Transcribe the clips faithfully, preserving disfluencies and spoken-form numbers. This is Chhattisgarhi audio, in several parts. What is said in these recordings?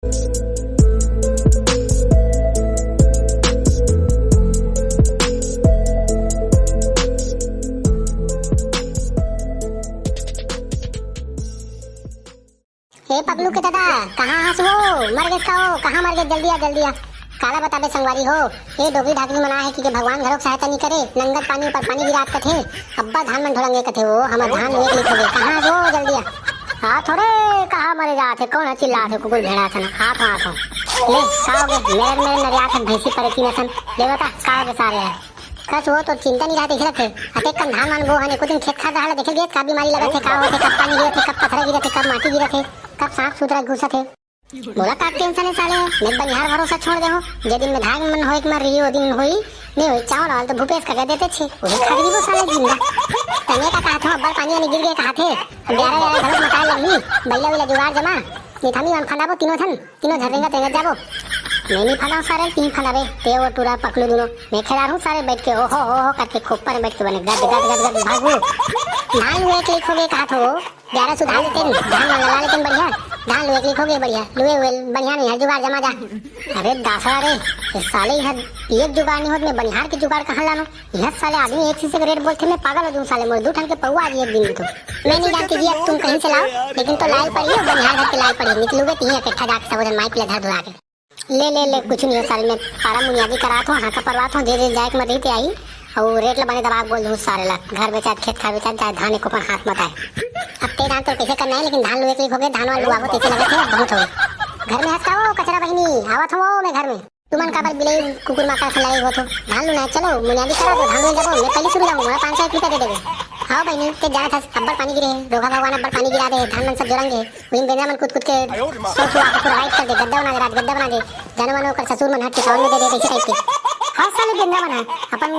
ए पगलू के दादा, कहाँ हस वो? मर गेस का हो? कहाँ मर गेस? जल्दी आ, जल्दी आ। काला बताबे संगवारी हो, ए डोकरी ढाकरी मना हे कि के भगवान घरोक सहायता नहीं करे, नंगत पानी ऊपर पानी गिरात कथे, अब्बा धान मन ढोलंगे कथे वो, हमर धान लुए के लिखोगे। कहाँ हस वो? जल्दी आ। आ थोरे, कहाँ मरे जात हे? कौन ह चिल्लात हे? कुकुर भेड़ा सन। आत हो, आत हो। ले, का होगे? मेरे, मेरे नरियात हे भैंसी परेती नसन। ले बता, का होगे सारे यार? कस वो तो चिंता नहीं रहत, देखे रथे। अतेक कन धान मान बो हन, एको दिन खेत खार डहर ला देखे गेस, का बीमारी लगत हे, का होथे, कब पानी गिरत हे, कब पथरा गिरत हे, कब माटी गिरत हे, कब सांप सुतरा घुसत हे। मोला का टेंशन हे साले, मैं बनिहार भरोसा छोड़ दे हो। जे दिन में धान मन होए के मर रही, ओ दिन होई, नहीं होई, चावल वावल तो भूपेश का देते छे, वही खा रही वो साले जिंदा। तने का कहा था, अब्बड़ पानी आनी गिर गए कहा थे, अब ग्यारह ग्यारह घरों मकान लगी, बैला वैला जुगाड़ जमा, निथामी मन फंदाबो तीनों झन। तीनों झन रेंगत रेंगत जाबो। मैं नहीं फंदाऊं सारे, तीन फंदाबे, ते वो टूरा पकलू दोनों। मैं खेला रहूं सारे बैठ के, ओहो हो हो करके खोपर में बैठ के बने गद गद गद गद भागू। धान लुए के लिखोगे कहा थो, ग्यारह सौ धान लेते नहीं, धान वाला ला लेते बढ़िया। धान लुए के लिखोगे बढ़िया, लुए हुए बढ़िया नहीं है, जुगाड़ जमा जा। अरे दासा रे, ये साले यहाँ एक जुगाड़ नहीं होत, मैं बनिहार के जुगाड़ कहाँ लानों? यह साले आदमी एक चीज के रेट बोलते, मैं पागल हो जाऊँ साले, मोर दू ठन के पौवा आज एक दिन में तो। मैं नहीं जानती जी अब तुम कहीं से लाओ, लेकिन तो लाल पड़ी हो, बनिहार घर के लाल पड़ी, निकलूगे तीन इकट्ठा जाके सब जन माई पिला धर धुरा के। ले, ले, ले, कुछ नहीं हो साले, मैं पारा मुनियादी करात हूँ, हाँका परवात हूँ, जे जे जाए के मत रही ते आई, और रेट ला बने दबा के बोल दूँ सारे ला, घर बेचात, खेत खार बेचात, चाहे धान एको पर हाथ मत आए। अब ते धान तो कैसे करना है, लेकिन धान लुए के लिखोगे, धान वाल लुआबो तैसे लगत है, अब बहुत हो गए। घर में हंसता हो, कचरा बहिनी, आवत हो मैं घर में। तुमन काबर बिलई कुकुर माकड़ से लड़ाई होत हो? धान लुना है, चलो, मुनियादी करा दो, धान लुए जाबो, मैं पहली शुरू जाऊँ, मोला पाँच सौ एक रुपया दे देबे। हाँ बहिनी, ते जानत हस, अब्बड़ पानी गिरे हे, रोघा भगवान अब्बड़ पानी गिरा दे, धान मन सब जोरंगे। उइन बेंदरा मन कूद कूद के सो सुआ के पूरा वाइट कर दे, गद्दा बना दे, राज गद्दा बना दे। जानो मानो ओकर ससुर मन ह टिकावन में दे दे, ऐसे टाइप के। हाँ साले बेंदरा मन ह अपन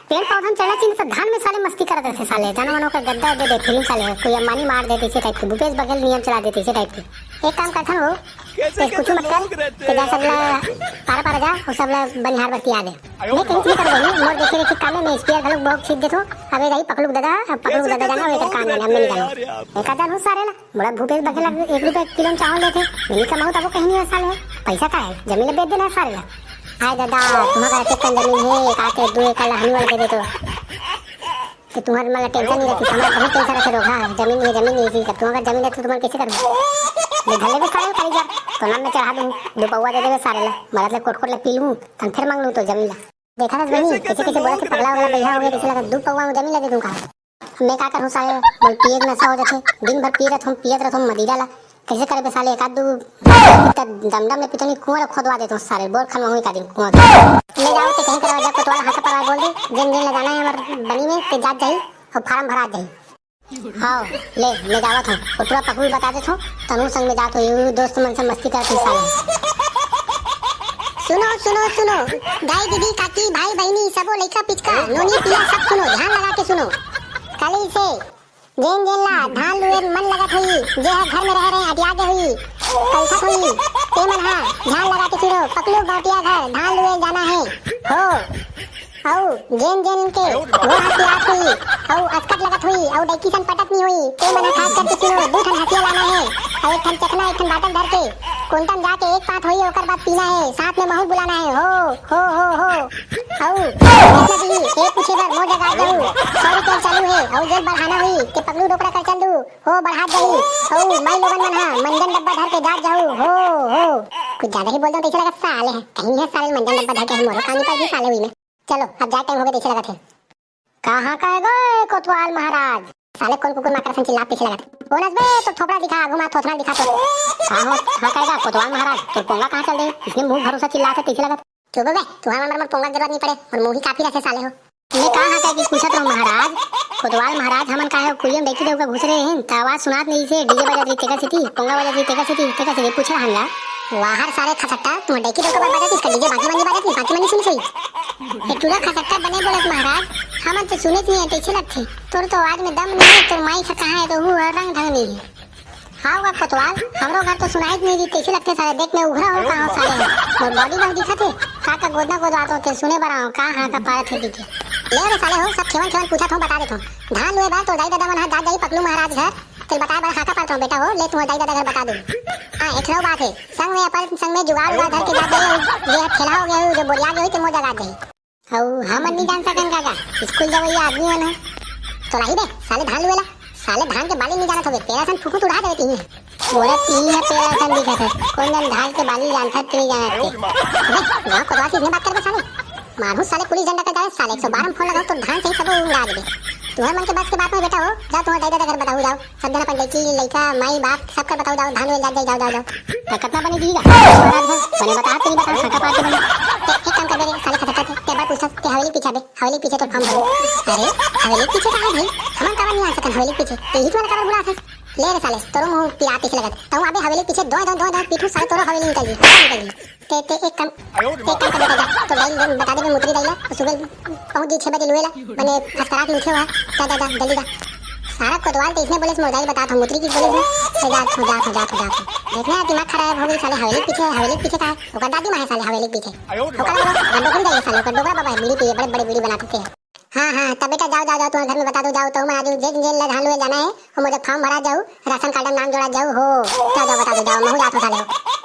पेड़ पौधा में चढ़ना चाहिए, तो धान में साले मस्ती करत रहते साले। जानो मानो ओकर गद्दा दे दे, फिर साले कोई अंबानी मार देते, ऐसे टाइप के। भूपेश बघेल नियम चला देते, ऐसे टाइप के। एक काम करथन वो, ते कुछ मत कर, ते जा सबला पारा पारा जा, वो सबला बनिहार बरती आ दे। मैं कहीं नहीं कर बहिनी, मोर देखे देखे काम में मैं स्पेयर घलोक बहुत छीट देथो। अबे रही पकलू दादा, अब पकलू दादा जाना, वो एकर काम जाने, अब मैं नहीं जाना। एक आध हूँ सारे ला, मोला भूपेश बघेल एक रुपया किलो में चावल देथे, मैं नहीं कमाऊँ तब वो कहीं नहीं है साले। पैसा का है, जमीन ले बेच देना है सारे ला। हाय दादा, तुम्हारा एक एकड़ जमीन है, एक आके दो एकड़ ला हमी वाला दे दे तो। कि तुम्हारे मन ला टेंशन नहीं रहती, हमारा बहुत टेंशन रहते रोग, हाँ, जमीन नहीं है, जमीन नहीं है, जब तुम्हारा जमीन है तो तुम्हारे कैसे करूँ? मैं धर लेबे सारे करी जा, तो नाम में चढ़ा दूँ, दो पौवा दे देबे सारे ला, मरत ले कोट कोट ले पी लूँ, तन फिर मांग लूँ तो जमीन ला। देखा था बहिनी, कैसे कैसे बोला कि पगला वगला बैठा हो गया, कैसे लगा दो पौवा में जमीन ला दे दूँ कहा। मैं का करूँ सारे, बोल पिए के नशा हो जाते, दिन भर पिए रहता हूँ, पियत रहता हूँ मदीरा ला, कैसे करे बे साले, एक आध दू इतना दमदम ले पितनी कुआं खोदवा देता हूँ सारे, बोर खनवा हुई का दिन कुआं। ले जाओ ते कहीं करवा जा, कोतवाल हाथ पर बोल दे, जिन जिन लगाना है हमारे बनी में, ते जात जाई और फार्म भरा जाई। हाँ, ले, ले जावत हूँ, कोतवाल पकड़ू बता देता हूँ, तनु संग में जात हो, यू दोस्त मन से मस्ती करते साले। सुनो, सुनो, सुनो, दाई दीदी, काकी, भाई, बहिनी, सबो लइका पिचका, नोनी पिया, सब सुनो, ध्यान लगा के सुनो। काली से जेन जेन ला धान लुए मन लगत होई, जे ह घर में रह रहे अटिया गे होई, कलथत होई, ते मन हा ध्यान लगा के सुनो, पकलू बटिया घर धान लुए जाना है हो। अउ जेन जेन के गोड़ हाथ पिरात होई, अउ असकट लगत होई, अउ डैकी सन पटत नहीं होई, ते मन हा खास करके सुनो, दू ठन हसिया लाना है, अउ एक ठन चखना, एक ठन बाटल धर के कोंटा म जाके एक पात होई, ओकर बाद पीना है, साथ में महूर बुलाना है, हो, हो, हो, हो। अउ नदी, ए पूछे बर मोर जगा जाऊ, सौ रुपया चालू है, अउ जेल बढ़ाना हुई, ते पगलू डोकरा कर चल दू, हो बढ़ात जाही, अउ माई लोगन मन हा मंजन डब्बा धर के जात जाहू, हो, हो। कुछ ज्यादा ही बोल दो, तैसे लगत साले है, कहीं नहीं है साले मंजन डब्बा धर के है, मोरो कानी पर भी साले हुई में। चलो, अब जाए टाइम हो गया, तैसे लगत है। कहाँ का है गो कोतवाल महाराज? साले कौन कुकुर माकर सन चिल्ला पीछे लगत? कौन हस बे? तो थोपड़ा दिखा, आगू मा थोथना दिखा तो। हाँ हो, हाँ कहेगा कोतवाल महाराज, तो पोंगा कहाँ चल दे? इसने मुंह भरोसा चिल्ला से पीछे लगत। चुप बे, तुहार मन बर मोर पोंगा जरूरत नहीं पड़े, मोर मुंह ही काफी रहते साले हो। मैं कहाँ कहे कि पूछत रहूं महाराज, कोतवाल महाराज, हमन काहे कुरियम डैकी डौका घुस रहे हैं, त आवाज सुनात नहीं से, डीजे बजत रही तेकर सेती, पोंगा बजत रही तेकर सेती, तेकर सेती पूछ रहा हन गा। वाहर सारे खसट्टा, तुम डैकी डौका बजत इसका डीजे बाकी बंदी बजत नहीं, बाकी मनी सुन सही। ए टूरा खसट्टा बने बोलत महाराज, हमन तो सुने नहीं है, तैसे लगथे। तोर तो आवाज में दम नहीं है, तोर माई से कहाँ है तो वो रंग ढंग नहीं है। हाँ गा कोतवाल, हमरो घर तो सुनाई नहीं दी, तैसे लगथे साले, देख मैं उघरा हो कहाँ साले है। मोर बॉडी बन दिखत है, का का गोदना गोदवात होते, सुने बर आओ, का हाँ का पारत है दिखे। ले रे साले हो, सब खेवन खेवन पूछत हो, बता देत हो। धान लुए बर तो दाई ददा मन हा जात जाई पकलू महाराज घर, तेला बताए बर हाँका पारत हँव बेटा हो, ले तुँहर दाई ददा घर बता दूँ। हाँ, एक ठो बात हे, संग में अपन संग में जुगाड़ उगाड़ धर के जात जाही, जे ह ठेलहा हो गे होही, जो बोरिया गे होही, ते मोर जगा जाही। अउ हमन नइ जान सकन का, का स्कूल जवइया आदमी मन ह। तो लाही बे साले धान लुए ला, साले धान के बाली नइ जानत होबे, पेरा सन फुफुत उड़ा देबे तिही। मोला तिही ह पेरा सन दिखत हे, कोन जन धान के बाली जानत हे कि नइ जानत हे। अबे, गाँव कोतवाल से इसने बात करबे साले, मारहूँ साले, पुलिस डंडा कर जावे साले, एक सौ बारह में फोन लगाहूँ, तोर धान सही सबो उड़ा देबे। तुँहर मन के बस के बात नोहे बेटा हो, जाव तुँहर दाई ददा घर बताहू, जाव, सब झन अपन लइकी लइका माई बाप सबकर बताहू, जाव, धान लुए जात जाही, जाव, जाव, जाव। त कतना बने दिही गा? बने बता, तें बता, हाँका पार के बने। ते एक काम कर बे रे, साले खटखटा, ते, ते बर पूछत, ते हवेली पीछे बे, हवेली पीछे तोर फॉर्म भरे। अरे, हवेली पीछे का हे भाई? हमन काबर नइ आ सकन हवेली पीछे? तेही तो काबर बुलात हस? ले रे साले, तोरो मुँह पिरात हे लगत। तहूँ आबे हवेली पीछे, दोय, दोय, दोय, दोय, पीठू साले तोरो हवेली निकल जही, निकल जही। ते, ते एक काम, ते एक काम कर बेटा, जा, तोर दाई ल बता देबे मुतरी दाई ला, सुबह पहुँच जही छह बजे लुए ला, बने फसकरात लुथे हुआ, जा, जा, जा, जल्दी जा। सारा कोतवाल ते इसने बोले, मोर दाई ल बतात हँव, मुतरी के बोले ना, ते जात हँव, जात हँव, जात हँव, जात हँव। देखना यार, दिमाग खराब हो गे साले, हवेली पीछे, हवेली पीछे का हे? ओकर दादी माँ हे साले हवेली पीछे। ओकर बोलो, डोकरी दाई हे साले, ओकर डोकरा बाबा हे, बीड़ी पिए, बड़े बड़े बीड़ी बनाथे। हाँ, हाँ, त बेटा जाव, जाव, जाव, तुँहर घर में बता दो, जाव, तहूँ मैं आजू जे, जे ला धान लुए जाना हे, ओ मोर जग फॉर्म भरा जाव, राशन कार्ड में नाम जोड़ा जाव हो। जाव, जाव, बता दो, जाव, महूँ जात हँव साले।